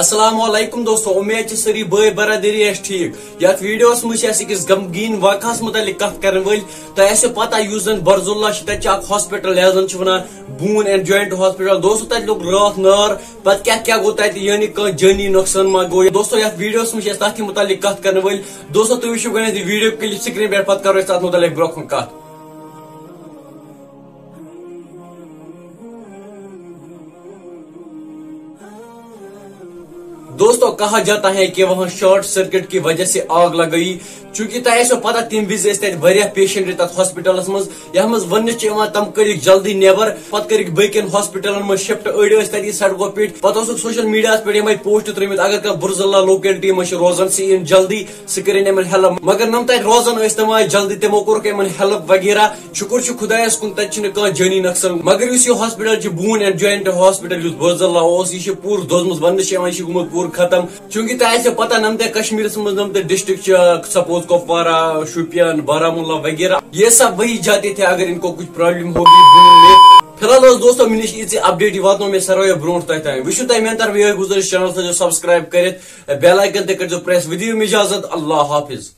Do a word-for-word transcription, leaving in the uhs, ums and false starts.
السلام علیکم دوستو، امید چھِ سٲری بٲے برادری آسہِ ٹھیٖک۔ یتھ ویڈیوس منٛز چھِ أسۍ أکِس غمگیٖن واقعس متعلق کتھ کرن وٲلۍ۔ تۄہہِ آسیو پتہ، یُس زن برزُلہ چھِ، تتہِ چھِ اکھ ہاسپٹل، یتھ زن چھِ ونان بون اینڈ جوینٹ ہاسپٹل۔ دوستو، تتہِ لوٚگ راتھ نار، پتہٕ کیٛاہ کیٛاہ گوٚو تتہِ، یعنی کانٛہہ جٲنی نۄقصان ما گوٚو؟ دوستو، یتھ ویڈیوس منٛز چھِ أسۍ تتھ تہِ متعلق کتھ کرن وٲلۍ۔ دوستو، تُہۍ وٕچھِو گۄڈٕنیتھ یہِ ویڈیو کلپ سکرین پٮ۪ٹھ، پتہٕ کرو أسۍ تتھ متعلق برونٛہہ کُن کتھ۔ دوستو، کہا جاتا ہے کہ وہاں شارٹ سرکٹ کی وجہ سے آگ لگ گئی۔ چونکہ تۄہہِ آسیو پتہ، تمہِ وِزِ ٲسۍ تتہِ واریاہ پیشنٹ تتھ ہاسپٹلس منٛز، یتھ منٛز وننہٕ چھِ یِوان، تم کٔرِکھ جلدی نٮ۪بر، پتہٕ کٔرِکھ باقین ہاسپٹلن منٛز شفٹ۔ أڑۍ ٲسۍ تتی سڑکو پٮ۪ٹھ۔ پتہٕ اوسُکھ سوشل میڈیاہس پٮ۪ٹھ یِمے پوسٹ ترٲومٕتۍ، اگر کانٛہہ برزلا لوکیلٹی منٛز چھِ روزان، سُہ یِن جلدی، سُہ کٔرِن یِمن ہیلپ۔ مگر نۄم تتہِ روزان ٲسۍ، تِم آے جلدی، تِمو کوٚرُکھ یِمن ہیلپ وغیرہ۔ شُکُر چھُ خۄدایس کُن، تتہِ چھُنہٕ کانٛہہ جٲنی نۄقصان۔ مگر یُس یہِ ہاسپٹل چھُ، بون اینڈ جوینٹ ہاسپٹل، یُس برزلا اوس، یہِ چھُ پوٗرٕ دٔزمٕژ، وننہٕ چھِ یِوان، یہِ چھُ گوٚمُت پوٗرٕ ختم۔ چونکہ تۄہہِ آسیو پتہ، نۄم تہِ کشمیرس منٛز نۄم تہِ ڈسٹرکٹ چھِ، سپوز کپوارہ، شوپین، بارہمولہ وغیرہ، یہ سب وہی جاتے تھے۔ اگر ان کو کچھ پرابلم ہوگی بون میں۔ فی الحال اوس دوستو، مےٚ نِش یِژٕے اپڈیٹ، یہِ واتنو مےٚ سارویو برونٛٹھ تۄہہِ تام۔ وٕچھِو تۄہہِ میانہِ طرفہٕ یِہوٚے گُزٲرِش، چینل تھٲیزیو سبسکرایب کٔرِتھ، بیل آیکن تہِ کٔرۍزیو پریس۔ ودِ یِیِو مےٚ اجازت، اللہ حافظ۔